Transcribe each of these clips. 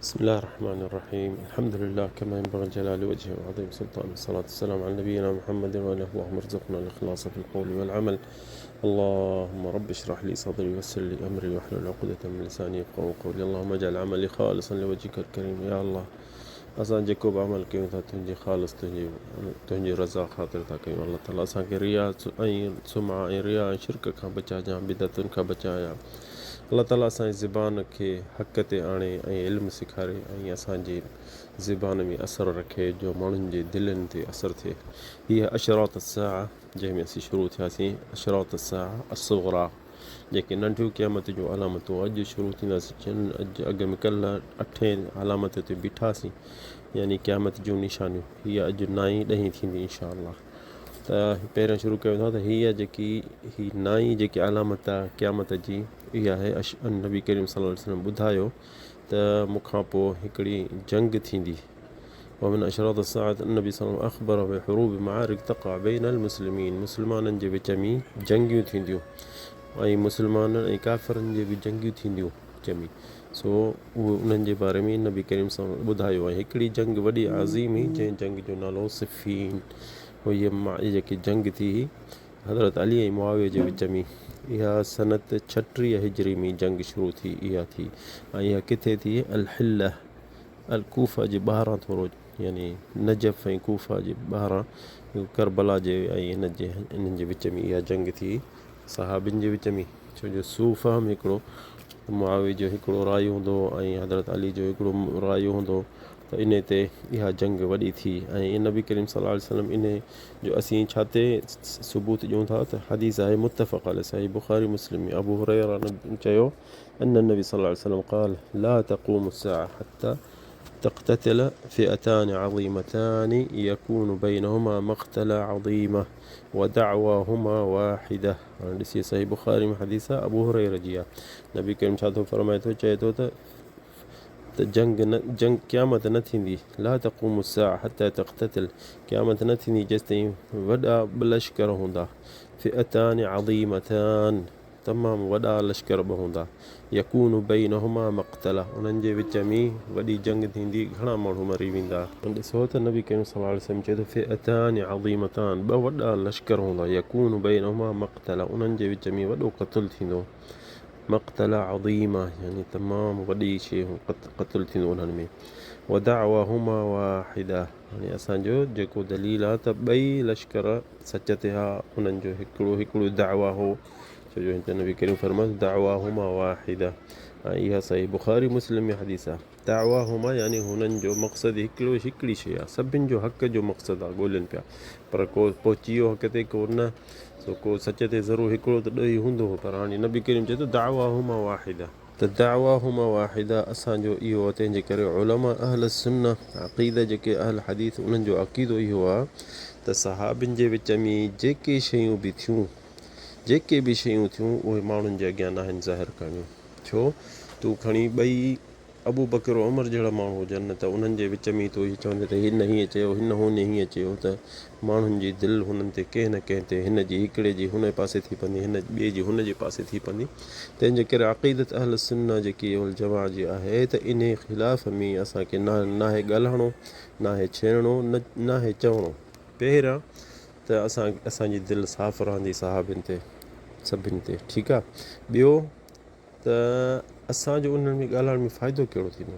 بسم الله الرحمن الرحيم الحمد لله كما ينبغي لجلال وجهه وعظيم سلطانه، والصلاة والسلام على نبينا محمد وآله. اللهم ارزقنا الإخلاص في القول والعمل. اللهم رب اشرح لي صدري ويسر لي أمري واحلل عقدة من لساني يفقهوا قولي. اللهم اجعل عملي خالصا لوجهك الڪريم. يا الله، اسان جيڪو به عمل ڪيون ٿا تنهنجي خالص تنهنجي رضا خاطر ٿا ڪيون. الله تعالي اسان کي ريا ۽ سمعه ۽ ريا ۽ شرڪ کان بچائجان، بدعتن کان بچائجان. الله تعالي اسان جي زبان کي حق تي آڻي ۽ علم سيکاري ۽ اسان جي زبان ۾ اثر رکي جو ماڻهن جي دلين تي اثر ٿئي. هي اشراط الساعه جنهن ۾ اسين شروع ٿياسين، اشراط الساعه الصغريٰ جيڪي ننڍيون قيامت جون علامتون اڄ شروع ٿينداسين. اڄ اڳ ۾ ڪلهه اٺين علامت تي بيٺاسين، يعني قيامت جون نشانيون. هي اڄ نائين ڏهين ٿيندي انشاء الله. ته پهريان شروع ڪيون ٿا ته هيء جيڪي هي نائين جيڪي علامت آهي قيامت جي اها آهي نبي ڪريم صلي الله عليه وسلم ٻڌايو ته مون کان پوء هڪڙي جنگ ٿيندي. ومن اشراط الساعة النبي صلي الله عليه وسلم اخبر بحروب معارڪ تقع بين المسلمين، مسلمانن جي وچ ۾ جنگيون ٿينديون ۽ مسلمانن ۽ ڪافرن جي به جنگيون ٿينديون وچ ۾. سو اهو انهن جي باري ۾ نبي ڪريم صلي الله عليه وسلم ٻڌايو ۽ هڪڙي جنگ وڏي عظيم هئي جنهن جنگ جو نالو صفين هو. هيء جيڪي جنگ ٿي هئي حضرت علي ۽ معاويه جي وچ ۾ اها سنت 36 هجري ۾ جنگ شروع ٿي اها ٿي ۽ اها ڪٿي ٿي؟ الحله الڪوفه جي ٻاهران ٿورو، يعني نجف ۽ ڪوفه جي ٻاهران ڪربلا جي ۽ هن جي انهن جي وچ ۾ اها جنگ ٿي صحابين جي وچ ۾، ڇو جو سوء فهم هڪڙو معاويه جو هڪڙو راء هوندو هو ۽ حضرت علي جو هڪڙو راء هوندو هو ته انهي تي اها جنگ وڏي ٿي. ۽ نبي ڪريم صلي الله عليه وسلم انهي جو اسين ڇا تي ثبوت ڏيون ٿا ته حديث آهي متفق عليه صحيح بخاري مسلم ۾ ابو هريره چيو ان النبي صلي الله عليه وسلم قال لا تقوم الساعة حتى تقتتل فئتان عظيمتان يكون بينهما مقتلة عظيمة ودعواهما واحدة. هاڻي ڏسي صحيح بخاري ۾ حديث آهي ابو هريره جي آهي. نبي ڪريم ڇا ٿو فرمائي ٿو، چئي ٿو ته ته جنگ نه جنگ قيامت نه ٿيندي، لا تقوم الساعة حتى تقتتل، قيامت نه ٿيندي جيستائين وڏا ٻه لشڪر هوندا، فئتان عظيمتان، تمام وڏا لشڪر به هوندا، يڪون بينهما مقتله، انهن جي وچ ۾ وڏي جنگ ٿيندي، گهڻا ماڻهو مري ويندا. ڏسو ته نبي ڪريم صلي الله عليه وسلم چئي ٿو، فئتان عظيمتان، ٻه وڏا لشڪر هوندا، يڪون بينهما مقتله، انهن جي وچ ۾ وڏو قتل ٿيندو، مقتله عظيمه يعني تمام وڏي شيء قتل ٿيندو انهن ۾، ودعواهما واحده، هاڻي اسان جو جيڪو دليل آهي ته ٻئي لشڪر سچ تي ها، انهن جو هڪڙو هڪڙو دعويٰ هو، ڇو جو هتي نبي ڪريم فرمايو دعواهما واحده ۽ اها صحيح بخاري مسلم ۾ حديث آهي. دعواهما يعني هنن جو مقصد هڪڙو هڪڙي شيء آهي، سڀن جو حق جو مقصد آهي، ڳولين پيا پر ڪو پهچي ويو حق تي ڪو نه، سو ڪو سچ تي ضرور هڪڙو ته ڏوهي هوندو هو، پر هاڻي نبي ڪريم چئي ٿو دعواهما واحده. ته دعواهما واحده اسان جو اهو آهي، تنهن جي ڪري علماء اهل السنه عقيده جيڪي اهل حديث انهن جو عقيدو اهو آهي ته صحابين جي وچ ۾ جيڪي شيون به ٿيون جيڪي به شيون ٿيون اهي ماڻهن جي اڳيان ناهن ظاهر ڪرڻيون. ڇو؟ تون کڻي ٻئي ابوبڪر و عمر جهڙا ماڻهو هجن نه ته انهن جي وچ ۾ تون هي چوندين ته هن هيئن چيو هن هن هيئن چيو ته ماڻهن جي دل هنن تي ڪنهن نه ڪنهن تي هن جي هڪڙي جي هن پاسي ٿي پوندي هن ٻئي جي هن جي پاسي ٿي پوندي. تنهن جي ڪري عقيدت اهل السنه جيڪي والجماعه جي آهي ته انهي خلاف ۾ اسان کي ناهي ڳالهائڻو ناهي ڇيڙڻو نه ناهي چوڻو. پهريان ته اسان اسان جي دل صاف رهندي صحابين تي سڀن تي ٺيڪ آ. ٻيو ته اسان جو انهن ۾ ڳالهائڻ ۾ فائدو ڪهڙو ٿيندو.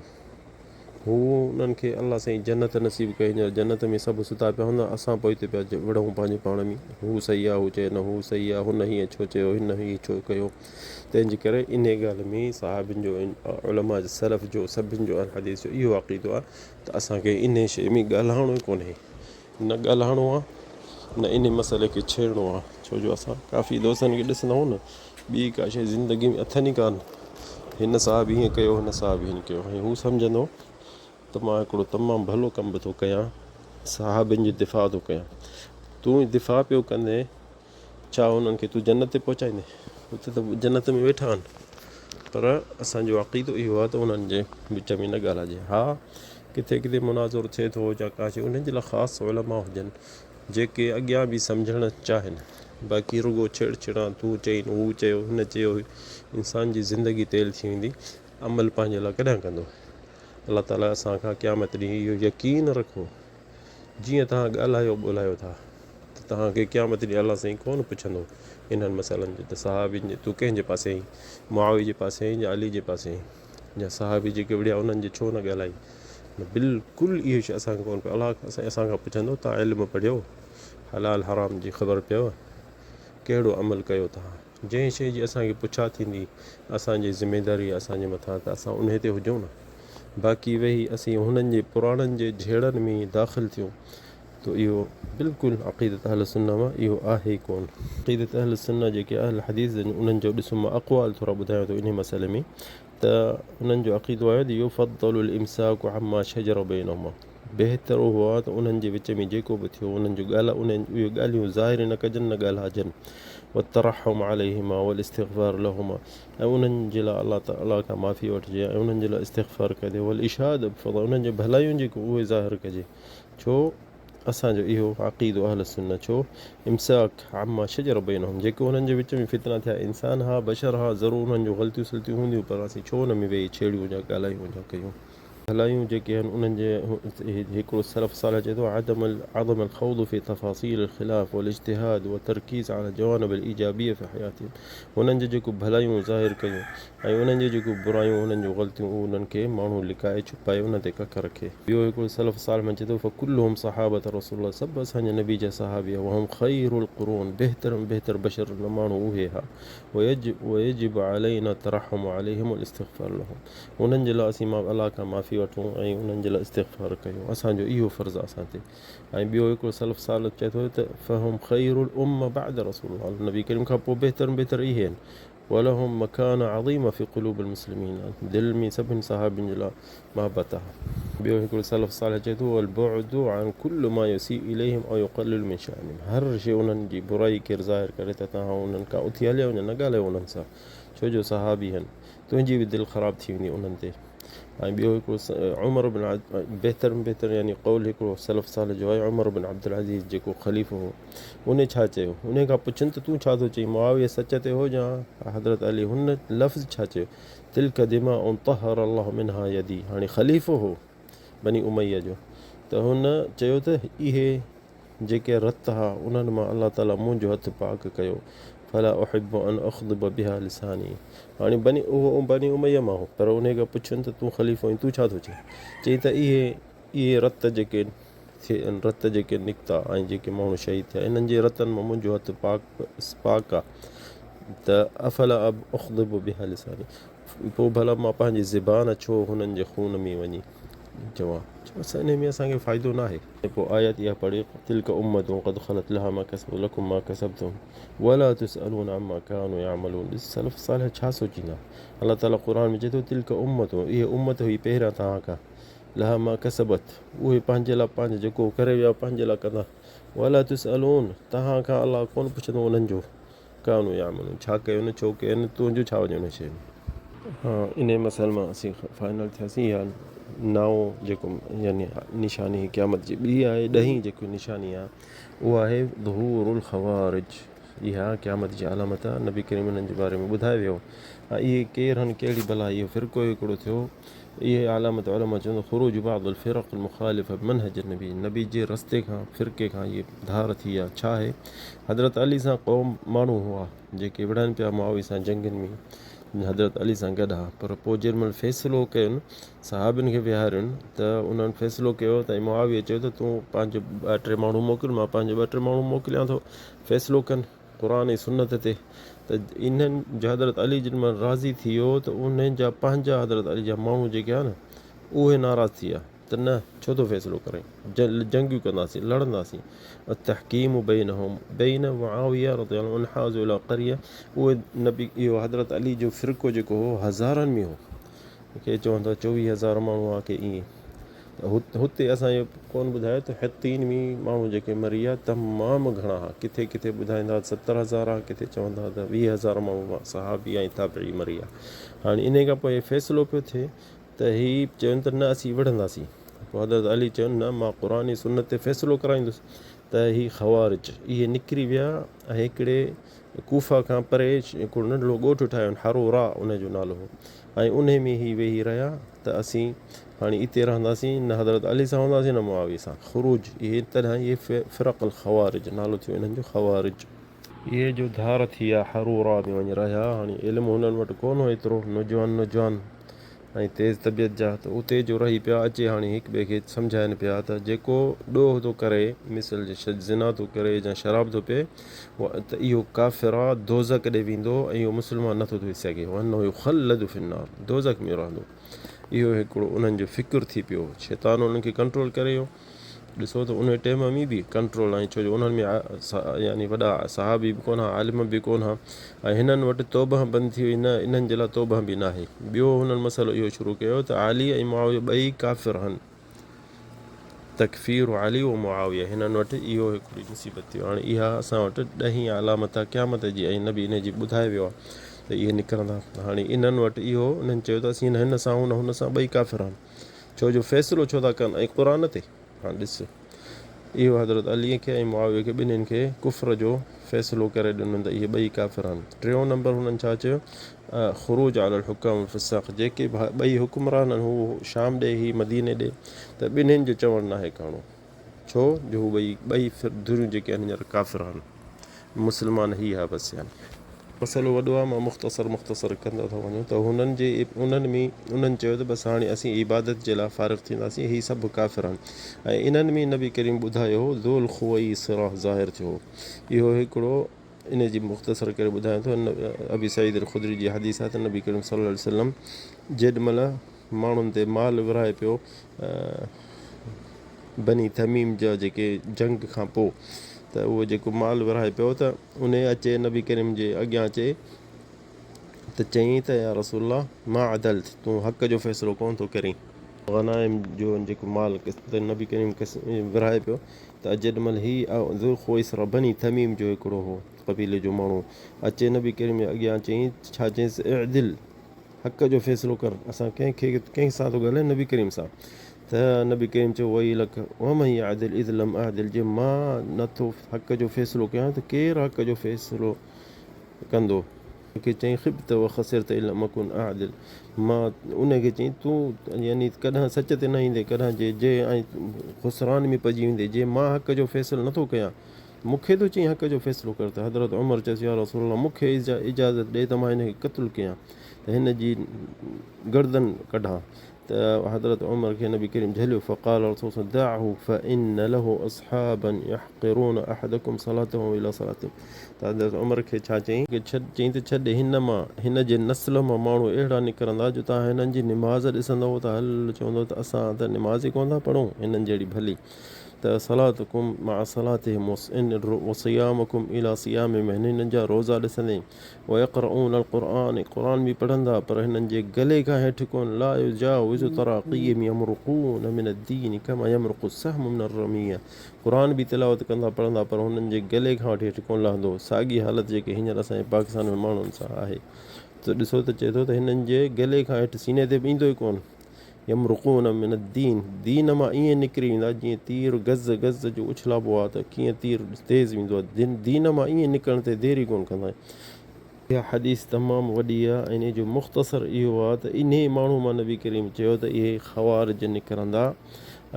هو انهن کي الله سائين جنت نصيب ڪئي هينئر جنت ۾ سڀ ستا پيا هوندا اسان پوئتي پيا وڙهون پنهنجي پاڻ ۾ هو صحيح آ هو چئي نه هو صحيح آ هن هيئن ڇو چيو هن هيئن ڇو ڪيو. تنهن جي ڪري انهي ڳالهه ۾ صحابين جو علماء سلف جو سڀن جو اهل حديث جو اهو عقيدو آ ته اسان کي انهي شيء ۾ ڳالهائڻو ئي ڪونهي. نه ڳالهائڻو آ نه انهي مسئلي کي ڇيڙڻو آ، ڇو جو اسان ڪافي دوستن کي ڏسندا آهيون نه ٻي ڪا شيء زندگي ۾ اٿن ئي ڪانه، هن صاحب هيئن ڪيو هن صاحب هيئن ڪيو ۽ هو سمجهندو ته مان هڪڙو تمام ڀلو ڪم به ٿو ڪيان صحابين جو دفاع ٿو ڪيان، تون دفاع پيو ڪندين ڇا انهن کي تون جنت تي پهچائيندين؟ اتي ته جنت ۾ ويٺا آهن. پر اسان جو عقيدو اهو آهي ته انهن جي وچ ۾ نه ڳالهائجي. ها ڪٿي ڪٿي مناظرو ٿئي ٿو يا ڪا شيء انهن جي لاء خاص علماء هجن جيڪي اڳيان به سمجهڻ چاهين. باقي رڳو ڇيڙ ڇيڙان تون چئين هو چيو هن چيو انسان جي زندگي تيل ٿي ويندي عمل پنهنجي لاء ڪڏهن ڪندو؟ الله تعالي اسان کان قيامت ڏينهن اهو يقين رکو جيئن توهان ڳالهايو ٻولهايو ٿا ته توهان کي قيامت ڏينهن الله سائين ڪونه پڇندو انهن مسئلن جو ته صحابين جي تون ڪنهن جي پاسي آهين معاويه جي پاسي آهين يا علي جي پاسي آهين يا صحابي جيڪي وڙهيا انهن جي ڇو نه ڳالهائي نه بلڪل اهو شي اسان کي ڪونه الله سائين اسان کان پڇندو توهان علم پڙهيو حلال حرام جي خبر پيو ڪهڙو عمل ڪيو توهان جنهن شيء جي اسان کي پڇا ٿيندي، اسان جي ذميداري آهي اسان جي مٿان ته اسان انهي تي هجون نه. باقي ويهي اسين هنن جي پراڻن جي جهيڙن ۾ داخل ٿيون ته اهو بلڪل عقيدت اهل سنه مان اهو آهي ئي ڪونه. عقيدت اهل سنه جيڪي اهل حديث آهن انهن جو ڏسو مان اقوال ٿورا ٻڌايان ٿو انهي مسئلي ۾ ته انهن جو عقيدو آهي ته يفضل الامساڪ عما شجر بينهما بهتر اهو آهي ته انهن جي وچ ۾ جيڪو به ٿيو انهن جو ڳالهه انهن اهي ڳالهيون ظاهر نه ڪجن نه ڳالهائجن والترحم عليهما والاستغفار لهما ۽ انهن جي لاء الله تعالي کان معافي وٺجي ۽ انهن جي لاء استغفار ڪجي والاشاده بفضل انهن جي ڀلايون جيڪو اهي ظاهر ڪجي ڇو اسان جو اهو عقيدو اهل السنه ڇو امساڪ عما شجر بينهم جيڪو انهن جي وچ ۾ فتنا ٿيا انسان ها بشر ها ضرور انهن جون غلطيون سلطيون هونديون پر اسين ڇو ان ۾ ويهي ڇيڙيون يا ڳالهايون يا ڪيون ڀلايون جيڪي آهن انهن جي هڪڙو سلف صالح چئي ٿو عدم عدم الخوض في تفاصيل الخلاف والاجتهاد والترڪيز على الجوانب الايجابيه في حياتهم انهن جي جيڪو ڀلايون ظاهر ڪيون ۽ انهن جي جيڪو برايون انهن جون غلطيون اهو انهن کي ماڻهو لڪائي ڇپائي انهن تي ڪک رکي. ٻيو هڪڙو سلف صالح مان چئي ٿو فڪلهم صحابة رسول الله سڀ اسان جي نبي جا صحابي ها وهم خير القرون بهتر ۾ بهتر بشر ماڻهو اهي ها ويجب علينا الترحم عليهم والاستغفار لهم انهن جي لاء اسين الله کان معافي وٺون ۽ انهن جي لاء استغفار ڪيون اسان جو اهو فرض آهي اسان تي ۽ ٻيو هڪڙو سلف صالح چئي ٿو ته فهم خير الامه بعد رسول الله نبي ڪريم کان پوء بهتر ۾ بهتر اهي آهن ولهم مڪانه عظيمه في قلوب المسلمين دل ۾ سڀني صحابين جي لاء محبت آهي. ٻيو هڪڙو سلف صالح چئي ٿو والبعد عن كل ما يسيء اليهم او يقلل من شأنهم هر شيء انهن جي برائي ڪير ظاهر ڪري ته توهان انهن کان اٿي هليا وڃو نه ڳالهايو انهن سان ڇو جو صحابي هن تنهنجي به دل خراب ٿي ويندي انهن تي ۽ ٻيو هڪڙو عمر بن بهتر ۾ بهتر يعني قول هڪڙو سلف صالح جو آهي عمر بن عبدالعزيز جيڪو خليفو هو ان ڇا چيو ان کان پڇن ته تون ڇا ٿو چئين معاويه سچ تي هو يا حضرت علي هن لفظ ڇا چيو تلک دماء طهر الله منها يدي هاڻي خليفو هو بني اميه جو ته هن چيو ته اهي جيڪي رت ها انهن مان الله تعاليٰ منهنجو هٿ پاڪ ڪيو، فلا احب ان اخضب بها لساني هاڻي بني اهو بني اميه مان هو پر انهي کان پڇين ته تون خليفو آهين تون ڇا ٿو چئين؟ چئي ته اهي اهي رت جيڪي ٿي رت جيڪي نڪتا ۽ جيڪي ماڻهو شهيد ٿيا انهن جي رتن مان منهنجو هٿ پاڪ پاڪ آ ته افلا اخضب بها لساني پوء ڀلا مان پنهنجي زبان ڇو هنن جي خون ۾ وڃي چوان؟ ڇو انهي ۾ اسان کي فائدو ناهي. پوء آيت اها پڙهي، تلک امة قد خلت لها ما ڪسبت ولڪم ما ڪسبتم ولا تسئلون عما ڪانوا يعملون ڏس سلف صالح ڇا سوچيندا. الله تعالي قرآن ۾ چئي ٿو تلک امة اهي امت هئي پهريان توهان کان لها ما ڪسبت اهي پنهنجي لاء پنهنجو جيڪو ڪري ويا پنهنجي لاء ڪندا ولا تسئلون توهان کان الله ڪونه پڇندو انهن جو. ڪانو يعملون ڇا ڪيو نه ڇو ڪيو نه تنهنجو ڇا وڃي ان شيء ۾. ها انهي مسئلي مان اسين فائنل ٿياسين اها نائون جيڪو يعني نشاني قيامت جي ٻي آهي ڏهين جيڪو نشاني آهي اها آهي ظهور الخوارج اها قيامت جي علامت آهي نبي ڪريم انهن جي باري ۾ ٻڌايو ويو اهي ڪير هن ڪهڙي بلا اهو فرقو هڪڙو ٿيو اهي علامت علماء چون ٿا خروج بعض الفرق المخالفه بمنهج النبي نبي جي رستي کان فرقي کان اهي ڌار ٿي ويا ڇا آهي حضرت علي سان قوم ماڻهو هئا جيڪي وڙهن پيا معاويه سان جنگين ۾ حضرت علي سان گڏ ها پر پوء جنهن مهل فيصلو ڪين صحابين کي ويهارين ته انهن فيصلو ڪيو ته معاويه چيو ته تون پنهنجو ٻه ٽي ماڻهو موڪل مان پنهنجو ٻه ٽي ماڻهو موڪليان ٿو فيصلو ڪن قرآن ۽ سنت تي ته انهن جو حضرت علي جن مان راضي ٿي ويو ته انهن جا پنهنجا حضرت علي جا ماڻهو جيڪي آهن اهي ناراض ٿي ويا ته نه ڇو ٿو فيصلو ڪرين جنگيون ڪنداسين لڙنداسين التحڪيم بينهم بين معاويه رضي الله عنه انحازوا الى قريه اهي نبي اهو حضرت علي جو فرقو جيڪو هو هزارن ۾ هو ڪي چون ٿا چوويهه هزار ماڻهو هئا ڪي ائين ته هتي اسان اهو ڪونه ٻڌايو ته حطين ۾ ماڻهو جيڪي مري ويا تمام گهڻا هئا ڪٿي ڪٿي ٻڌائيندا ته 70,000 هئا ڪٿي چوندا ته 20,000 ماڻهو هئا صحابي ۽ تابعي مري ويا هاڻي انهي کان پوء فيصلو پيو ٿئي ته هي چون ته نه اسين وڙهنداسين پوء حضرت علي چون نه مان قرآن ۽ سنت تي فيصلو ڪرائيندس ته هي خوارج اهي نڪري ويا ۽ هڪڙي ڪوفه کان پري هڪڙو ننڍڙو ڳوٺ ٺاهيو حرورا ان جو نالو هو ۽ انهي ۾ هي ويهي رهيا ته ته اسين هاڻي اتي رهنداسين نه حضرت علي سان هونداسين نه معاويه سان. خروج اهي تڏهن اهي فرق الخوارج نالو ٿيو انهن جو خوارج. اهي جو ڌار ٿي ويا حرورا ۾ وڃي رهيا. هاڻي علم هنن وٽ ڪونه هو ايترو، نوجوان نوجوان ۽ تيز طبيعت جا ته اتي جو رهي پيا اچي هاڻي هڪ ٻئي کي سمجهائين پيا ته جيڪو ڏوهه ٿو ڪري مثل جي زنا ٿو ڪري يا شراب ٿو پئي ته اهو ڪافر آ دوزخ ڏي ويندو ۽ اهو مسلمان نٿو ٿي سگهي وانه يخلد في النار دوزخ ۾ رهندو. اهو هڪڙو انهن جو فڪر ٿي پيو. شيطان انهن کي ڪنٽرول ڪري ويو. ڏسو ته انهي ٽيم ۾ به ڪنٽرول ۽ ڇو جو انهن ۾ يعني وڏا صحابي به ڪونه ها عالم به ڪونه ها ۽ هنن وٽ توبه بند ٿي وئي نه انهن جي لاء توبه به ناهي. ٻيو هنن مسئلو اهو شروع ڪيو ته علي ۽ معاويه ٻئي ڪافر هن. تڪفير علي و معاويه هنن وٽ اهو هڪڙي مصيبت ٿي. هاڻي اها اسان وٽ ڏهين علامت آهي قيامت جي ۽ نبي انهي جي ٻڌائي ويو آهي ته اهي نڪرندا. هاڻي انهن وٽ اهو انهن چيو ته اسين نه هن سان آهيون نه هن سان ٻئي ڪافر آهن. ڇو جو فيصلو ڇو ٿا ڪن ۽ قرآن تي؟ هاڻ ڏس اهو حضرت علي کي ۽ معاويه کي ٻنهين کي ڪفر جو فيصلو ڪري ڏنو ته اهي ٻئي ڪافر آهن. ٽيون نمبر هنن ڇا چيو؟ خروج علي الحڪام الفساق جيڪي به ٻئي حڪمران آهن هو شام ڏي هي مديني ڏي ته ٻنهين جو چوڻ ناهي ڪرڻو ڇو جو هو ٻئي ٻئي ڌريون جيڪي آهن هينئر ڪافر آهن مسلمان هي ها بس يعني. مسئلو وڏو آهي مان مختصر مختصر ڪندا ٿا وڃون ته هنن جي انهن ۾ انهن چيو ته بس هاڻي اسين عبادت جي لاء فارغ ٿينداسين هي سڀ ڪافر آهن ۽ انهن ۾ نبي ڪريم ٻڌايو هو ذو الخويصره ظاهر ٿيو هو اهو هڪڙو ان جي مختصر ڪري ٻڌايان ٿو ابي سعيد الخدري جي حديث آهي ته نبي ڪريم صلي الله عليه وسلم جيڏ مهل ماڻهن تي مال ورهائي پيو بني تميم جا جيڪي جنگ کان پوء ته اهو جيڪو مال ورهائي پيو ته ان اچي نبي ڪريم جي اڳيان اچي ته چيائين ته يا رسول الله ما عدلت تون حق جو فيصلو ڪونه ٿو ڪرين. غنائم جو جيڪو مال ته نبي ڪريم ورهائي پيو ته جيڏ مهل هي ذو خويصره بني تميم جو هڪڙو هو قبيلي جو ماڻهو اچي نبي ڪريم جي اڳيان چيائين ڇا چيائينس اعدل حق جو فيصلو ڪر اسان ڪنهن کي ڪنهن سان ٿو ڳالهائين نبي ڪريم سان ته نبي ڪريم چيو ويلک ومن يعدل اذ لم اعدل جي مان نٿو حق جو فيصلو ڪيان ته ڪير حق جو فيصلو ڪندو. کي چيائين خبت و خسرت ان لم اڪن اعدل مان ان کي چيائين تون يعني ڪڏهن سچ تي نه ايندين ڪڏهن جي جي ۽ خسران ۾ پئجي ويندين جي مان حق جو فيصلو نٿو ڪيان مون کي ٿو چئين حق جو فيصلو ڪر ته حضرت عمر چيس يا رسول الله مون کي اجازت ڏي ته مان هن کي قتل ڪيان ته هن جي گردن ڪڍان ته حضرت عمر کي نبي ڪريم جهليو فقال رسول الله دعه فإن له اصحابا يحقرون احدكم صلاته الى صلاتهم ته حضرت عمر کي ڇا چيائين کي ڇڏ چيائين ته ڇڏ هن مان هن جي نسل مان ماڻهو اهڙا نڪرندا جو توهان هنن جي نماز ڏسندؤ ته هل چوندؤ ته اسان ته نماز ئي ڪونه ٿا پڙهون هنن جهڙي ڀلي ته صلاتڪم مع صلاتهم وصيامڪم الي صيامهم هنن جا روزا ڏسندين ويقرؤن القرآن قرآن به پڙهندا پر هنن جي گلي کان هيٺ ڪونه لا يجاوز تراقيهم يمرقون من الدين كما يمرق السهم من الرمية قرآن به تلاوت ڪندا پڙهندا پر هنن جي گلي کان وٺي هيٺ ڪونه لهندو ساڳي حالت جيڪي هينئر اسان جي پاڪستان ۾ ماڻهن سان آهي ته ڏسو ته چئي ٿو ته هنن جي گلي کان هيٺ سيني تي به ايندو ئي ڪونه يمرقون من الدين، دين مان ائين نڪري ويندا جيئن تير گز گز جو اڇلائبو آهي ته ڪيئن تير تيز ويندو آهي، دين مان ائين نڪرڻ تي دير ئي ڪونه ڪندا آهن. اها حديث تمام وڏي آهي ۽ انهي جو مختصر اهو آهي ته انهي ماڻهو مان نبي ڪريم چيو ته اهي خوارج نڪرندا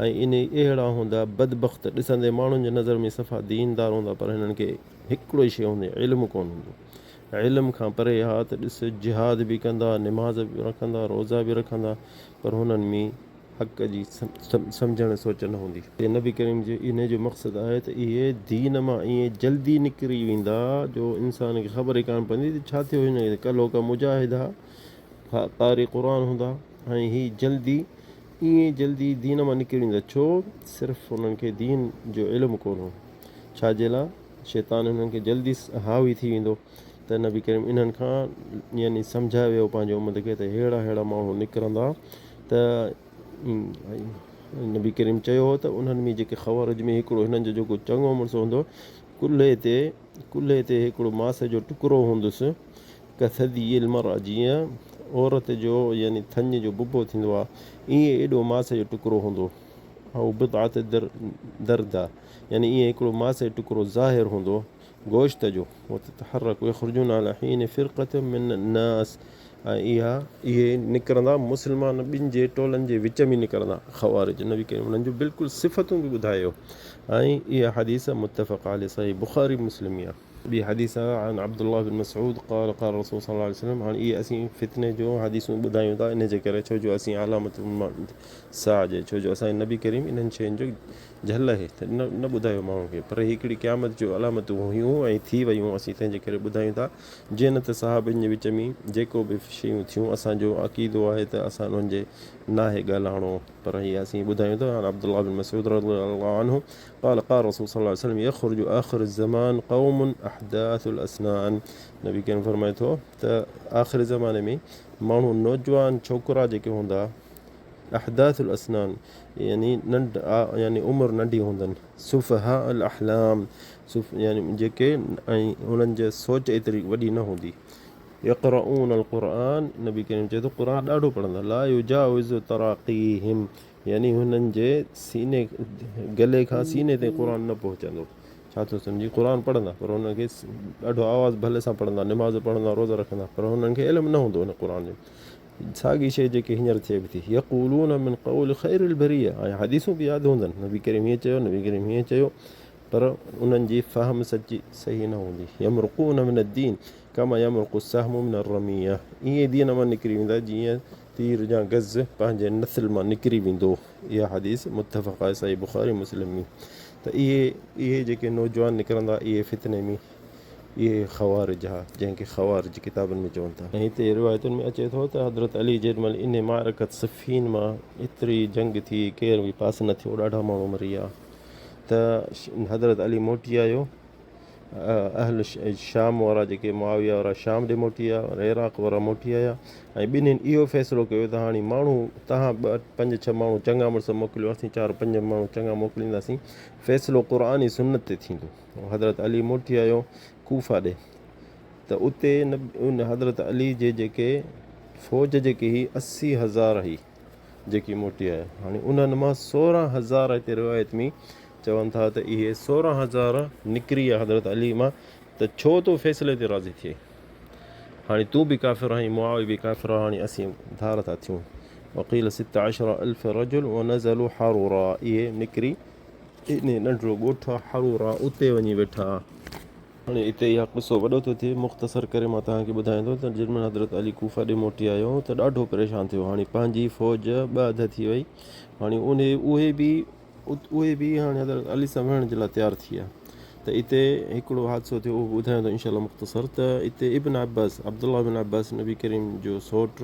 ۽ انهي اهڙا هوندا بدبخت ڏسندي ماڻهن جي نظر ۾ صفا ديندار هوندا پر هنن کي هڪڙو ئي شيء هوندي علم ڪونه هوندو. علم کان پري ها ته ڏس جهاد به ڪندا، نماز به رکندا، روزا به رکندا پر هنن ۾ حق جي سمجهڻ سوچ نه هوندي. نبي ڪريم جي انهي جو مقصد آهي ته اهي دين مان ائين جلدي نڪري ويندا جو انسان کي خبر ئي ڪانه پوندي ته ڇا ٿيو هن کي ڪلهوڪا مجاهد ها قاري قرآن هوندا ۽ هي جلدي ائين جلدي دين مان نڪري ويندا ڇو صرف انهن کي دين جو علم ڪونه هو ڇا جي لاء شيطان انهن کي جلدي حاوي ٿي ويندو ته نبي ڪريم انهن کان يعني سمجهائي ويو پنهنجي امت کي ته ههڙا ههڙا ماڻهو نڪرندا ته نبي ڪريم چيو هو ته انهن ۾ جيڪي خوارج ۾ هڪڙو هنن جو جيڪو چڱو مڙس هوندو ڪلهي تي ڪلهي تي هڪڙو ماس جو ٽڪرو هوندس ڪثدي المرأة جيئن عورت جو يعني ٿڃ جو ببو ٿيندو آهي ائين ايڏو ماس جو ٽڪرو هوندو او بضعة درده يعني ائين هڪڙو ماس جو ٽڪرو ظاهر هوندو گوشت جو، وتتحرڪ ويخرجون علي حين فرقة من الناس ۽ اها اهي نڪرندا مسلمان ٻن جي ٽولن جي وچ ۾ نڪرندا خوارج نبي ڪريم انهن جون بلڪل صفتون به ٻڌايو ۽ اها حديث متفق عليه صحيح بخاري مسلم ۾ آهي. ٻي حديث عن عبدالله بن مسعود قال قال رسول صلي الله عليه وسلم هاڻي اهي اسين فتني جو حديثون ٻڌايون ٿا ان جي ڪري ڇو جو اسين علامت ساعه جي ڇو جو اسان جي نبي ڪريم انهن شين جو جهل اهي ته نه ٻڌايو ماڻهن کي پر هي هڪڙي قيامت جون علامتون هيون ۽ ٿي ويون اسين تنهن جي ڪري ٻڌايون ٿا جيئن نه ته صحابين جي وچ ۾ جيڪو به شيون ٿيون اسان جو عقيدو آهي ته اسان انهن جي ناهي ڳالهائڻو پر هي اسين ٻڌايون ٿا عن عبدالله بن مسعود رضي الله عنه قال قال رسول صلي الله عليه وسلم يخرج آخر الزمان قوم احداث الاسنان نبي ڪريم فرمائي ٿو ته آخر زماني ۾ ماڻهو نوجوان ڇوڪرا جيڪي هوندا احداث الاسنان يعني ننڍ يعني عمر ننڍي هوندن سفهاء الاحلام سف يعني جيڪي ۽ انهن جي سوچ ايتري وڏي نه هوندي يقرؤون القرآن نبي ڪريم چئي ٿو قرآن ڏاڍو پڙهندا لا يجاوز تراقيهم يعني هنن جي سيني گلي کان سيني تائين قرآن نه پهچندو ڇا ٿو سمجهي قرآن پڙهندا پر هنن کي ڏاڍو آواز ڀلي سان پڙهندا نماز پڙهندا روزا رکندا پر هنن کي علم نه هوندو هن قرآن جو ساڳي شيء جيڪي هينئر ٿئي به ٿي. يقولون من قول خير البريه ۽ حديثون به ياد هوندن، نبي ڪريم هيئن چيو، نبي ڪريم هيئن چيو، پر انهن جي فهم سچي صحيح نه هوندي. يمرقون من الدين ڪما يمرق السهم من الرميه ائين دين مان نڪري ويندا جيئن تير يا گز پنهنجي نسل مان نڪري ويندو. اها حديث متفق آهي صحيح بخاري مسلم ۾ ته اهي اهي جيڪي نوجوان نڪرندا اهي فتني ۾ اهي خوارج ها، جنهن کي خوارج ڪتابن ۾ چون ٿا. ۽ هتي روايتن ۾ اچي ٿو ته حضرت علي جيڏي مهل انهي معرڪة صفين مان ايتري جنگ ٿي ڪير به پاس نه ٿيو ڏاڍا ماڻهو مري ويا ته حضرت علي موٽي آيو اهل شام وارا جيڪي معاويه وارا شام ڏي موٽي آيا ۽ عراق وارا موٽي آيا ۽ ٻنهين اهو فيصلو ڪيو ته هاڻي ماڻهو تهان ٻه پنج ڇهه ماڻهو چڱا مڙس موڪليو اسين چار پنج ماڻهو چڱا موڪلينداسين فيصلو قرآن ۽ سنت تي ٿيندو. حضرت علي موٽي آيو ڪوفه ڏي ته اتي ان حضرت علي جي جيڪي فوج جيڪي هئي 80,000 هئي جيڪي موٽي آيا هاڻي انهن مان 16,000 هتي روايت ۾ چون ٿا ته اهي 16,000 نڪري آيا حضرت علي مان ته ڇو تو فيصلي تي راضي ٿئي هاڻي تون به ڪافر آهين معاويه به ڪافر آهي هاڻي اسين ڌار ٿا ٿيون وقيل ست عشر الف رجل ونزلوا حرورا اهي نڪري انهيء ننڍڙو ڳوٺ آ حرورا اتي وڃي ويٺا. هاڻي اتي اها قصو وڏو ٿو ٿئي، مختصر ڪري مان توهان کي ٻڌايان ٿو ته جنهن مهل حضرت علي ڪوفه ڏي موٽي آيو ته ڏاڍو پريشان ٿيو. هاڻي پنهنجي فوج ٻه اڌ ٿي وئي. هاڻي انهي اهي به اهي به هاڻي حضرت علي سان وڙهڻ جي لاء تيار ٿي ويا ته اتي هڪڙو حادثو ٿيو اهو به ٻڌايان ٿو انشاء الله مختصر ته اتي ابن عباس عبدالله بن عباس نبي ڪريم جو سوٽ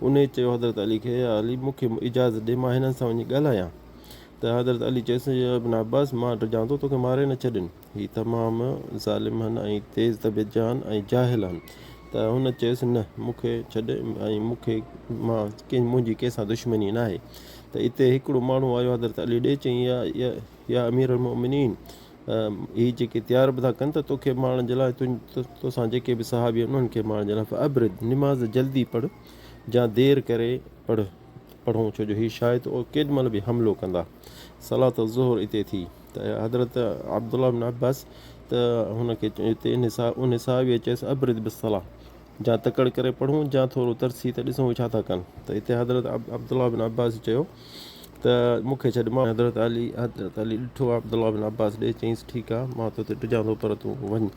انهي چيو حضرت علي کي يا علي مون کي اجازت ڏي مان هنن سان وڃي ڳالهايان. ته حضرت علي چيس، يا ابن عباس! مان ڊڄان ٿو توکي ماري نه ڇڏين. هي تمام ظالم هن ۽ تيز طبيعت جا هن ۽ جاهل هن. ته هن چيس، نه، مون کي ڇڏ ۽ مون کي مان منهنجي ڪنهن سان دشمني ناهي. ته اتي هڪڙو ماڻهو آيو حضرت علي ڏي چيائين، يا يا امير المؤمنين! هي جيڪي تيار به ٿا ڪن ته توکي مارڻ جي لاء توسان جيڪي به صحابي آهن انهن کي مارڻ جي لاء فابرد نماز جلدي پڙهه جا دير ڪري پڙهه. پڙهون ڇو جو هي شايد ڪيڏ مهل به حملو ڪندا. صلات الظهر اتي ٿي ته حضرت عبدالله بن عباس ته هن کي اتي ان صحابيء چيس ابرد بالصلاة جا تڪڙ ڪري پڙهون جا ٿورو ترسي ته ڏسون هو ڇا ٿا ڪن ته اتي حضرت عبدالله بن عباس چيو ته مون کي ڇڏ مان حضرت علي حضرت علي ڏٺو عبدالله بن عباس ڏي چيائينس ٺيڪ آ مان تو تي ڊڄان ٿو پر تون وڃ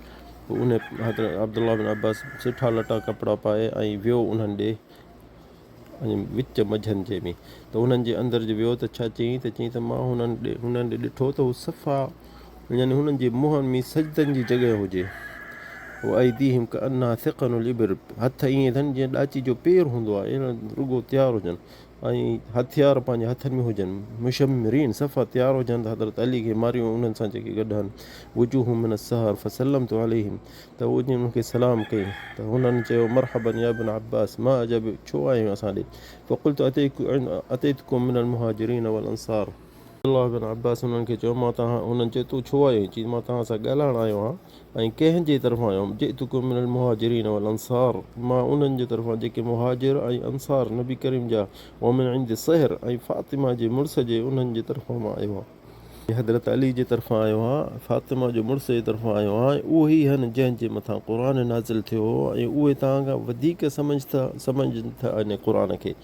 پوء ان حضرت عبدالله بن عباس سٺا لٽا ڪپڙا پائي ۽ ويو انهن ڏي ۽ وچ منجهند جي ۾ ته انهن جي اندر جو ويو ته ڇا چيائين ته چيائين ته مان هنن ڏي هنن ڏي ڏٺو ته هو صفا يعني هنن جي منهن ۾ سجدن جي جڳهه هجي وايديهم ڪانها ثقن الابر هٿ ائين اٿن جيئن ڏاچي جو پير هوندو آهي اهڙا رڳو تيار هجن ۽ هٿيار پنهنجي هٿن ۾ هجن مشمرين صفا تيار هجن ته حضرت علي کي ماريون انهن سان جيڪي گڏ هن وجوههم من السهر فسلمت عليهم ته هو جن کي سلام ڪئي ته هنن چيو مرحبا يا ابن عباس ما اجب ڇو آيو آهين اسان ڏي فقلت اتيتڪم من المهاجرين والانصار. عبدالله بن عباس انهن کي چيو مان توهان انهن چيو تون ڇو آيو آهين چيس مان توهان سان ڳالهائڻ آيو آهيان ۽ ڪنهن جي طرفان آيو آهيان جئتڪم من المهاجرين والانصار مان انهن جي طرفان جيڪي مهاجر ۽ انصار نبي ڪريم جا ومن عند صهر ۽ فاطمه جي مڙس جي انهن جي طرفان مان آيو آهيان. حضرت علي جي طرفان آيو آهيان، فاطمه جو مڙس جي طرفان آيو آهيان ۽ اهي ئي آهن جنهن جي مٿان قرآن نازل ٿيو هو ۽ اهي توهان کان وڌيڪ سمجهن ٿا ان قرآن کي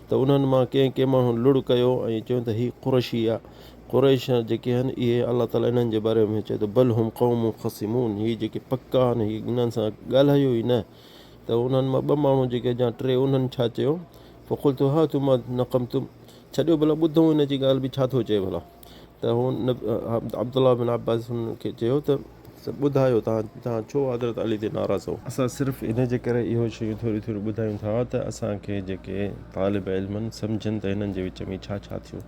ته انهن مان ڪنهن ڪنهن ماڻهن لڙ ڪيو ۽ چيو ته هي قرشي آهي قريش جيڪي آهن اهي الله تعالي انهن جي باري ۾ چئي ٿو بل هم قوم خصمون هي جيڪي پڪا آهن هي انهن سان ڳالهايو ئي نه ته انهن مان ٻه ماڻهو جيڪي جا ٽي انهن ڇا چيو فقلت هاتوا ما نقمتم ڇڏيو ڀلا ٻڌون هن جي ڳالهه به ڇا ٿو چئي ڀلا ته هن عبدالله بن عباس هن کي چيو ته ٻڌايو توهان توهان ڇو حضرت علي تي ناراض هو؟ اسان صرف ان جي ڪري اهو شيون ٿوريون ٿوريون ٻڌايون ٿا ته اسان کي جيڪي طالب علم آهن سمجهن ته هنن جي وچ ۾ ڇا ڇا ٿيو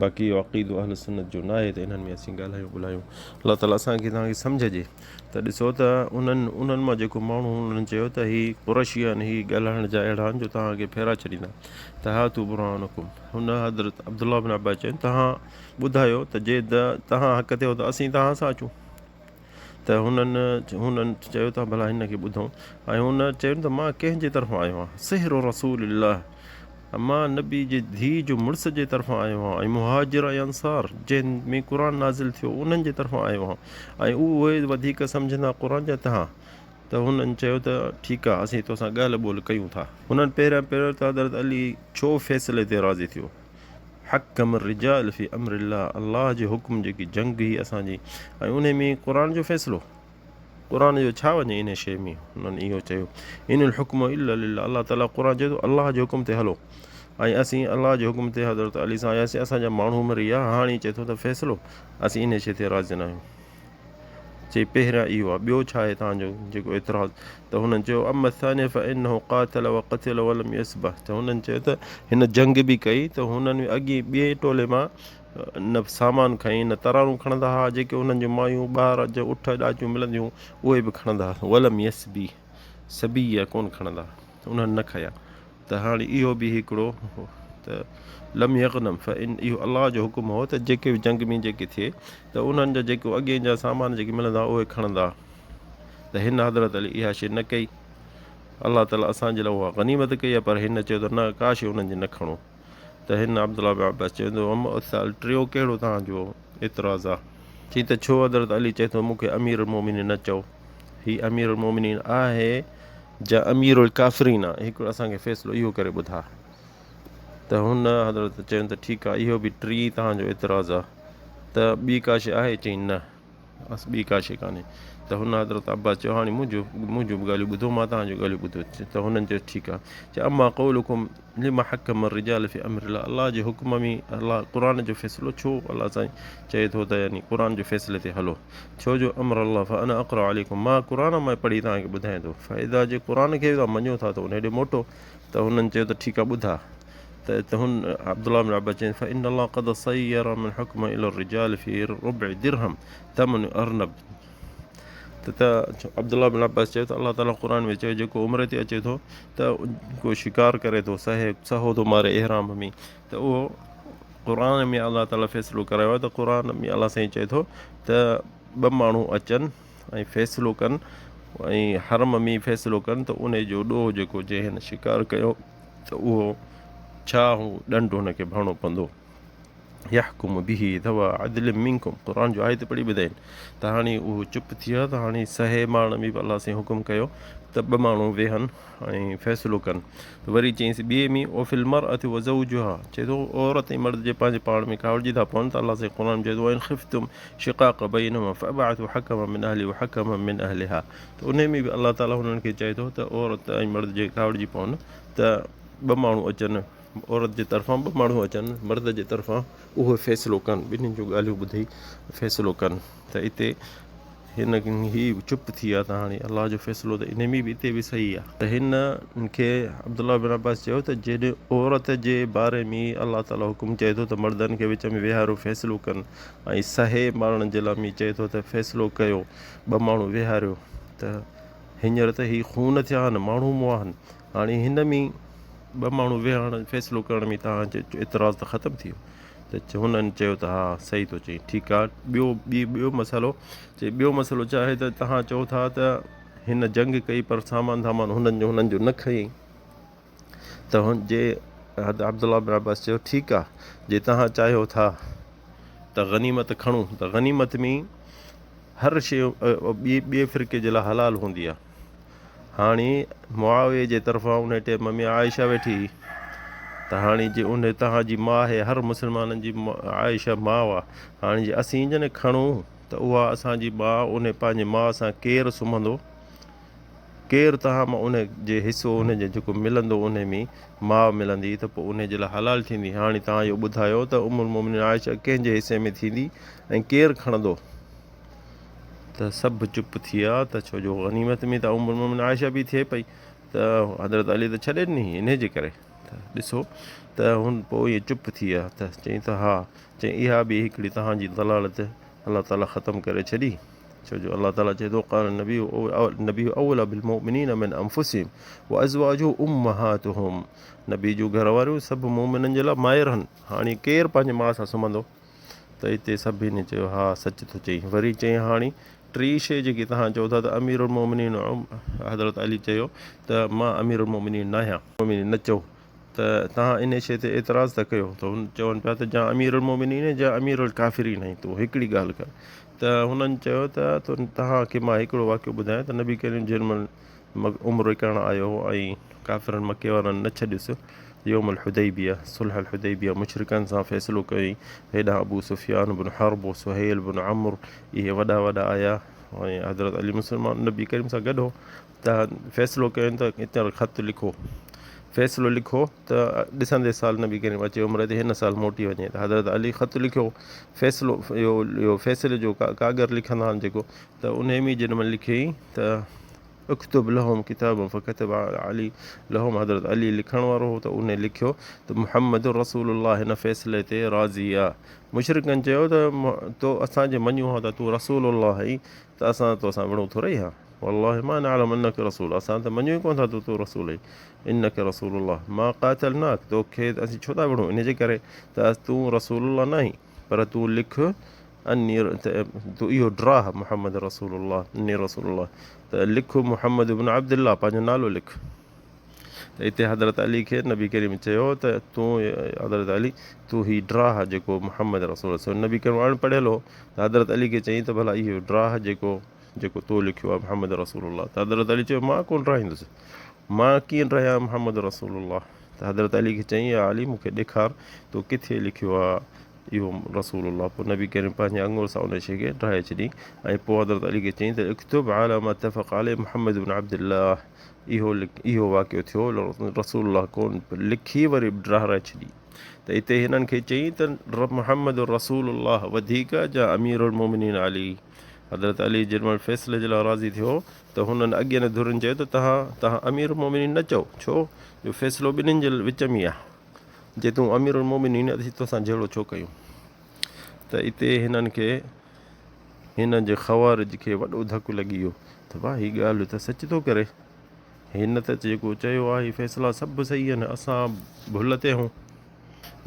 باقي اهو عقيدو اهل سنت جو ناهي ته انهن ۾ اسين ڳالهايون ٻولهايون الله تعالي اسان کي توهان کي سمجهه ڏي ته ڏسو ته انهن انهن مان جيڪو ماڻهو هو انهن چيو ته هي قرشي آهن هي ڳالهائڻ جا اهڙا آهن جو توهان کي ڦيرا ڇڏيندا ته هاتوا برهانڪم هن حضرت عبدالله بن عباس چيو توهان ٻڌايو ته جي توهان حق تي هو ته اسين توهان سان اچون ته هنن هنن چيو ته ڀلا هن کي ٻڌون ۽ هن چيو ته مان ڪنهن جي طرفان آيو آهيان سحر رسول الله مان نبي جي ڌيء جو مڙس جي طرفان آيو آهيان ۽ مهاجر ۽ انصار جنهن ۾ قرآن نازل ٿيو انهن جي طرفان آيو آهيان ۽ اهي وڌيڪ سمجهندا قرآن جا تهان ته هنن چيو ته ٺيڪ آهي اسين توسان ڳالهه ٻولهه ڪيون ٿا. هنن پهريان پهريون ته حضرت علي ڇو فيصلي تي راضي ٿيو؟ حڪم الرجال في امر الله الله جي حڪم جيڪي جنگ هئي اسان جي ۽ انهي ۾ قرآن جو فيصلو. قرآن جو ڇا وڃي انهي شيء ۾ انهن اهو چيو ان الحڪم الا لله الله تعالي قرآن چئي ٿو الله جي حڪم تي هلو ۽ اسين الله جي حڪم تي حضرت علي سان آياسين اسان جا ماڻهو مري ويا هاڻي چئي ٿو ته فيصلو اسين انهي شيء تي راضي نه آهيون چي پهريان اهو آهي ٻيو ڇا آهي توهان جو جيڪو اعتراض ته هنن چيو اما الثانيه فانه قاتل وقتل ولم يسبه ته هنن چيو ته هن جنگ به ڪئي ته هنن اڳي ٻئي ٽولي مان نه سامان کڻي نه ترارون کڻندا ها، جيڪي انهن جون مايون، ٻار، اٺ، ڏاچيون ملنديون اهي به کڻندا ها، ولم يسبي سبيا ڪونه کڻندا ها، انهن نه کنيا ته هاڻي اهو به هڪڙو ته لم يغنم فان اهو الله جو حڪم هو ته جيڪي به جنگ ۾ جيڪي ٿئي ته انهن جا جيڪو اڳين جا سامان جيڪي ملندا اهي کڻندا ته هن حضرت علي اها شيء نه ڪئي الله تعالي اسان جي لاء اها غنيمت ڪئي آهي پر هن چيو ته نه ڪا شيء انهن جي نه کڻو. ته هن عبدالله بن عباس چيو ته وما الثالث ٽيون ڪهڙو توهان جو اعتراض آ؟ چيائين ته ڇو حضرت علي چئي ٿو مون کي امير المومنين نه چئو هي امير المومنين آهي جا امير الڪافرين آ هڪڙو اسان کي فيصلو اهو ڪري ٻڌاء ته هن حضرت چيو ته ٺيڪ آ اهو به ٽي توهان جو اعتراض آ ته ٻي ڪا شيء آهي چيائين نه بس ٻي ڪا شيء ڪانهي. ته هن حضرت عباس چيو، هاڻي منهنجو منهنجون به ڳالهيون ٻڌو، مان توهان جون ڳالهيون ٻڌو. ته هنن چيو، ٺيڪ آهي. چي، اما قولڪم لم حڪم الرجال في امر الله الله جي حڪم ۾ الله قرآن جو فيصلو ڇو الله سائين چئي ٿو ته يعني قرآن جي فيصلي تي هلو ڇو جو امر الله فانا اقرا عليڪم مان قرآن مان پڙهي توهان کي ٻڌايان ٿو فاذا جي قرآن کي توهان مڃو ٿا ته ان ڏي موٽو ته هنن چيو ته ٺيڪ آهي ٻڌاء ته هن عبدالله بن عباس چين فإن الله قد صير من حڪم الى الرجال في ربع درهم ثمن ارنب ته عبدالله بن عباس چيو ته الله تعالي قرآن ۾ چيو جيڪو عمري تي اچي ٿو ته ڪو شڪار ڪري ٿو سهي سهو ٿو ماري احرام ۾ ته اهو قرآن ۾ الله تعالي فيصلو ڪرايو آهي ته قرآن ۾ الله سائين چئي ٿو ته ٻه ماڻهو اچن ۽ فيصلو ڪن ۽ حرم ۾ فيصلو ڪن ته ان جو ڏوهه جيڪو جنهن هن شڪار ڪيو ته اهو ڇا هو ڏنڊ هن کي ڀرڻو پوندو. يحڪم به ذوا عدل منڪم قرآن جو آيت پڙهي ٻڌائين ته هاڻي اهو چپ ٿي ويو ته هاڻي سهي مارڻ ۾ به الله سائين حڪم ڪيو ته ٻه ماڻهو ويهن ۽ فيصلو ڪن ته وري چيائينس ٻئي ۾ وفي المرأة وزوجها چئي ٿو عورت ۽ مرد جي پنهنجي پاڻ ۾ ڪاوڙجي ٿا پون ته الله سائين قرآن چئي ٿو وان خفتم شقاق بينهما فابعثوا حڪما من اهله وحڪما من اهلها ته انهي ۾ به الله تعالي هنن کي چئي ٿو ته عورت ۽ مرد جي ڪاوڙجي پون ته ٻه ماڻهو اچن عورت جي طرفان ٻه ماڻهو اچن مرد جي طرفان اهي فيصلو ڪن ٻنهين جون ڳالهيون ٻڌي فيصلو ڪن ته اتي هن هي چپ ٿي ويا ته هاڻي الله جو فيصلو ته انهي ۾ به اتي به صحيح آهي ته هن کي عبدالله بن عباس چيو ته جڏهن عورت جي باري ۾ الله تعالي حڪم چئي ٿو ته مردن کي وچ ۾ ويهاريو فيصلو ڪن ۽ سهي مارڻ جي لاء ۾ چئي ٿو ته فيصلو ڪيو ٻه ماڻهو ويهاريو ته هينئر ته هي خون ٿيا آهن، ماڻهو مئا آهن، هاڻي هن ۾ ٻه ماڻهو ويهڻ فيصلو ڪرڻ ۾ توهان جو اعتراض ته ختم ٿي ويو ته هنن چيو ته ها صحيح ٿو چئين ٺيڪ آهي ٻيو ٻي ٻيو مسئلو چئي ٻيو مسئلو ڇا آهي ته توهان چئو ٿا ته هن جنگ ڪئي پر سامان ڌامان هنن جو هنن جو نه کنيائين ته هن جي حضرت عبدالله بن عباس چيو ٺيڪ آ جي توهان چاهيو ٿا ته غنيمت کڻون ته غنيمت ۾ هر شيء ٻي ٻئي فرقي جي لاء حلال هوندي آهي. هاڻي معاويه جي طرفان ان ٽيم ۾ عائشه ويٺي هئي ته هاڻي جي ان توهان جي ماء آهي هر مسلمانن جي عائشه ماء آهي هاڻي جي اسين جن کڻون ته اها اسان جي ماء ان پنهنجي ماء سان ڪير سمهندو ڪير توهان مان ان جي حصو ان جي جيڪو ملندو ان ۾ ماء ملندي ته پوء ان جي لاء حلال ٿيندي هاڻي توهان اهو ٻڌايو ته ام المومنين عائشه ڪنهن جي حصي ۾ ٿيندي ۽ ڪير کڻندو ته سڀ چپ ٿي ويا ته ڇو جو غنيمت ۾ ته ام المومنين عائشه به ٿئي پئي ته حضرت علي ته ڇڏي ڏني انهي جي ڪري ته ڏسو ته هن پوء ائين چپ ٿي ويا ته چئي ته ها چئي اها به هڪڙي توهان جي ضلالت الله تعالي ختم ڪري ڇڏي ڇو جو الله تعالي چئي ٿو قال النبي النبي اولى بالمؤمنين من انفسهم وازواجه امهاتهم نبي جون گهر واريون سڀ مؤمنن جي لاء مائر آهن هاڻي ڪير پنهنجي ماء سان سمهندو ته اتي سڀني چيو ها سچ ٿو چئين وري چيائين هاڻي ٽي شيء جيڪي توهان چئو ٿا ته امير المومنين حضرت علي چيو ته مان امير المومنين ناهيان مومنين نه چئو ته توهان انهي شيء تي اعتراض ٿا ڪيو ته هن چون پيا ته جا امير المومنين آهين جا امير الڪافرين آهين تون هڪڙي ڳالهه ڪر ته هنن چيو ته توهان کي مان هڪڙو واقعو ٻڌايان ته نبي ڪريم جنهن مهل عمرو ڪرڻ آيو هو ۽ ڪافرن مڪي وارن نه ڇڏيس يوم الحديبيه صلح الحديبيه مشرڪن سان فيصلو ڪيائين هيڏانهن ابو سفيان بن حرب سهيل بن عمرو اهي وڏا وڏا آيا ۽ حضرت علي مسلمان نبي ڪريم سان گڏ هو ته فيصلو ڪيائين ته هتان خط لکو فيصلو لکو ته ڏسندي سال نبي ڪريم اچي عمري تي هن سال موٽي وڃي ته حضرت علي خط لکيو فيصلو اهو فيصلي جو ڪاڳر لکندا آهن جيڪو ته انهي ۾ جن ۾ لکيائين ته اڪتب لهم ڪتابا فڪتب علي لهم حضرت علي لکڻ وارو هو ته انهي لکيو ته محمد رسول الله هن فيصلي تي راضي آ مشرڪن چيو ته تو اسان جي مڃون ها ته تون رسول الله آهين ته اسان توسان وڙهون ٿورئي ها والله ما نعلم انک رسول اسان ته مڃيون ئي ڪونه ٿا ته تون رسول آهين انک رسول الله ما قاتلناک توکي اسين ڇو ٿا وڙهون ان جي ڪري ته تون رسول الله نه آهين پر تون لک اني تون اهو ڊراهه محمد رسول الله اني رسول الله ته لک محمد بن عبد الله پنهنجو نالو لک ته اتي حضرت علي کي نبي ڪريم چيو ته تون حضرت علي تون هي ڊراهه جيڪو محمد رسول الله نبي ڪريم اڻ پڙهيل هو ته حضرت علي کي چيائين ته ڀلا اهو ڊراهه جيڪو جيڪو تو لکيو آهي محمد رسول الله ته حضرت علي چيو مان ڪونه ڊاهيندس مان ڪيئن ڊاهيان محمد رسول الله ته حضرت علي کي چيائين يا علي مون کي ڏيکار تو ڪٿي لکيو آهي اهو رسول الله پوء نبي ڪريم پنهنجي اڱر سان ان شيء کي ڊاهي ڇڏي ۽ پوء حضرت علي کي چيائين ته اڪتب علي ما اتفق عليه محمد بن عبد الله اهو اهو واقعو ٿيو رسول الله ڪون لکي وري ڊاهرائي ڇڏي ته اتي هنن کي چيائين ته محمد رسول الله وڌيڪ جا امير المومنين علي حضرت علي جنهن مهل فيصلي جي لاء راضي ٿيو ته هنن اڳين ڌرين چيو ته توهان توهان امير المومنين نه چئو ڇو جو فيصلو ٻنهين جي وچ ۾ آهي جي تون امير المومنين اسين توسان جهيڙو ڇو ڪيون ته اتي هنن کي هنن جي خوارج کي وڏو ڌڪ لڳي ويو ته واهه هي ڳالهه ته سچ ٿو ڪري هن ته جيڪو چيو آهي فيصلا سڀ صحيح آهن اسان ڀل تي هون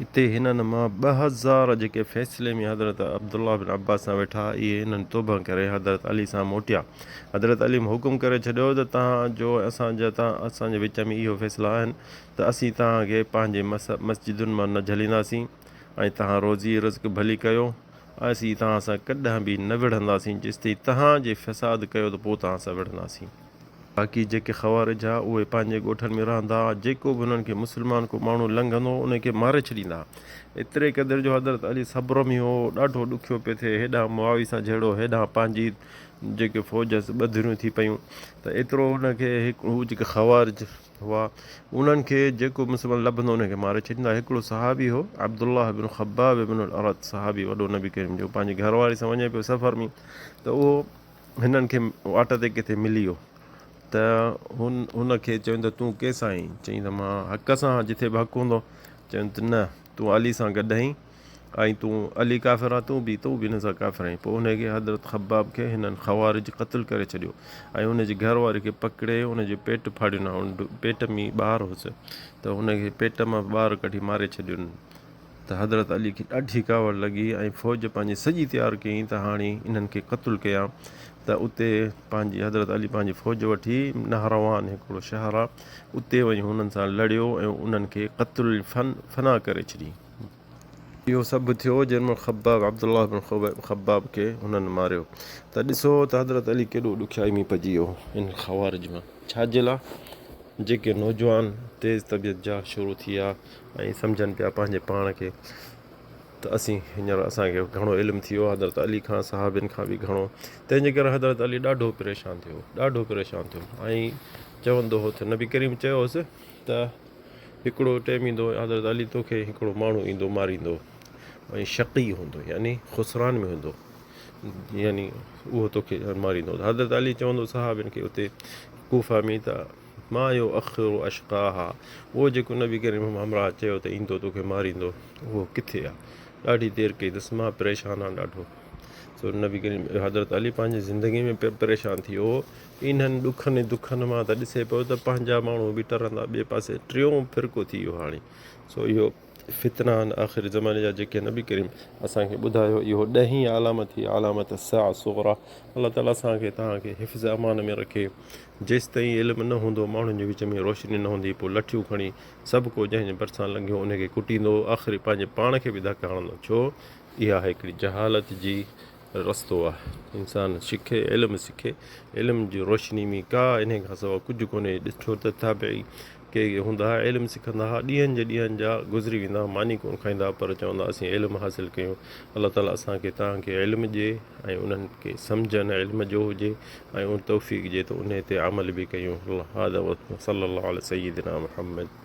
اتي هنن مان 2000 جيڪي فيصلي ۾ حضرت عبدالله بن عباس سان ويٺا اهي هنن توبه ڪري حضرت علي سان موٽيا. حضرت علي حڪم ڪري ڇڏيو ته توهان جو ۽ اسان جا اسان جي وچ ۾ اهو فيصلا آهن ته اسين توهان کي پنهنجي مسجدن مان نه جهلينداسين ۽ توهان روزي رزق ڀلي ڪيو ۽ اسين توهان سان ڪڏهن به نه وڙهنداسين جيستائين توهان جي فساد ڪيو ته پوء توهان سان وڙهنداسين. باقي جيڪي خوارج ها اهي پنهنجي ڳوٺن ۾ رهندا ها، جيڪو به انهن کي مسلمان ڪو ماڻهو لنگهندو هو ان کي ماري ڇڏيندا ها. ايتري قدر جو حضرت علي صبر ۾ هو، ڏاڍو ڏکيو پيو ٿئي، هيڏانهن معاويه سان جهيڙو، هيڏانهن پنهنجي جيڪي فوج هيس ٻه ڌريون ٿي پيون ته ايترو ان کي هڪ هو جيڪي خوارج هئا انهن کي جيڪو مسلمان لڀندو ان کي ماري ڇڏيندا. هڪڙو صحابي هو عبدالله بن خباب بن الارت صحابي وڏو نبي ڪريم جو پنهنجي گهر واري سان وڃي پيو سفر ۾ ته اهو هنن کي واٽ تي ڪٿي ملي ويو ته هن هن کي چين ته تون ڪنهن سان آهين؟ چيائين ته مان حق سان آهيان جٿي به حق هوندو. چين ته نه تون علي سان گڏ آهين ۽ تون علي ڪافر آهي تون به تون به هن سان ڪافر آهين. پوء ان کي حضرت خباب کي هنن خوارج قتل ڪري ڇڏيو ۽ ان جي گهر واري کي پڪڙي ان جو پيٽ ڦاڙيون پيٽ ۾ ٻار هوس ته ان کي پيٽ مان ٻار ڪڍي ماري ڇڏيون. ته حضرت علي کي ڏاڍي ڪاوڙ لڳي ۽ فوج پنهنجي سڄي تيار ڪيائين ته هاڻي انهن کي قتل ڪيان ته اتي پنهنجي حضرت علي پنهنجي فوج وٺي نهروان هڪڙو شهر آ اتي وڃي هنن سان لڙيو ۽ انهن کي قتل فن فنا ڪري ڇڏيائين. اهو سڀ ٿيو جنهن مهل خباب، عبدالله بن خباب، کي هنن ماريو ته ڏسو ته حضرت علي ڪيڏو ڏکيائي ۾ پئجي ويو انهن خوارج مان. ڇا جي لاء؟ جيڪي نوجوان تيز طبيعت جا شروع ٿي ويا ۽ سمجهن پيا پنهنجي پاڻ کي ته اسين هينئر اسان کي گهڻو علم ٿي ويو حضرت علي کان صحابين کان به گهڻو تنهن جي ڪري حضرت علي ڏاڍو پريشان ٿيو ڏاڍو پريشان ٿيو ۽ چوندو هو ته نبي ڪريم چيو هوس ته هڪڙو ٽيم ايندو حضرت علي توکي هڪڙو ماڻهو ايندو ماريندو ۽ شقي هوندو يعني خسران ۾ هوندو يعني اهو توکي ماريندو حضرت علي چوندو صحابين کي اتي ڪوفه ۾ ته ما يؤخر اشقاها اهو جيڪو نبي ڪريم همراهه چيو ته ايندو توکي ماريندو اهو ڪٿي آ ڏاڍي دير ڪئي اٿس مان پريشان آهيان ڏاڍو سو نبي ڪريم حضرت علي پنهنجي زندگي ۾ پريشان ٿي ويو هو انهن ڏکن ۽ دکن مان ته ڏسي پيو ته پنهنجا ماڻهو به ٽرندا ٻئي پاسي ٽيون فرقو ٿي ويو هاڻي سو اهو فتنا آهن آخر زماني جا جيڪي نبي ڪريم اسان کي ٻڌايو اهو ڏهين علامت هي علامت الساعه صغرا الله تعالي اسان کي توهان کي حفظ امان ۾ رکي جيستائين علم نه هوندو ماڻهن جي وچ ۾ روشني نه هوندي پوء لٺيون کڻي سڀ ڪو جنهن جي ڀرسان لنگهيو ان کي ڪٽيندو آخري پنهنجي پاڻ کي به ڌڪ هڻندو ڇو اها هڪڙي جهالت جي رستو آ انسان سکي علم سکي علم جي روشني ۾ ڪا انهي کان سوا ڪجهه ڪونهي ڏٺو ته تابعي ڪي هوندا ها علم سکندا ها ڏينهن جي ڏينهن جا گذري ويندا ها ماني ڪونه کائيندا ها پر چوندا اسين علم حاصل ڪيون الله تعالي اسان کي توهان کي علم ڏي ۽ انهن کي سمجهن علم جو هجي ۽ ان توفيق ڏي ته انهي تي عمل به ڪيون الله هذا وصلي الله علي سيدنا محمد.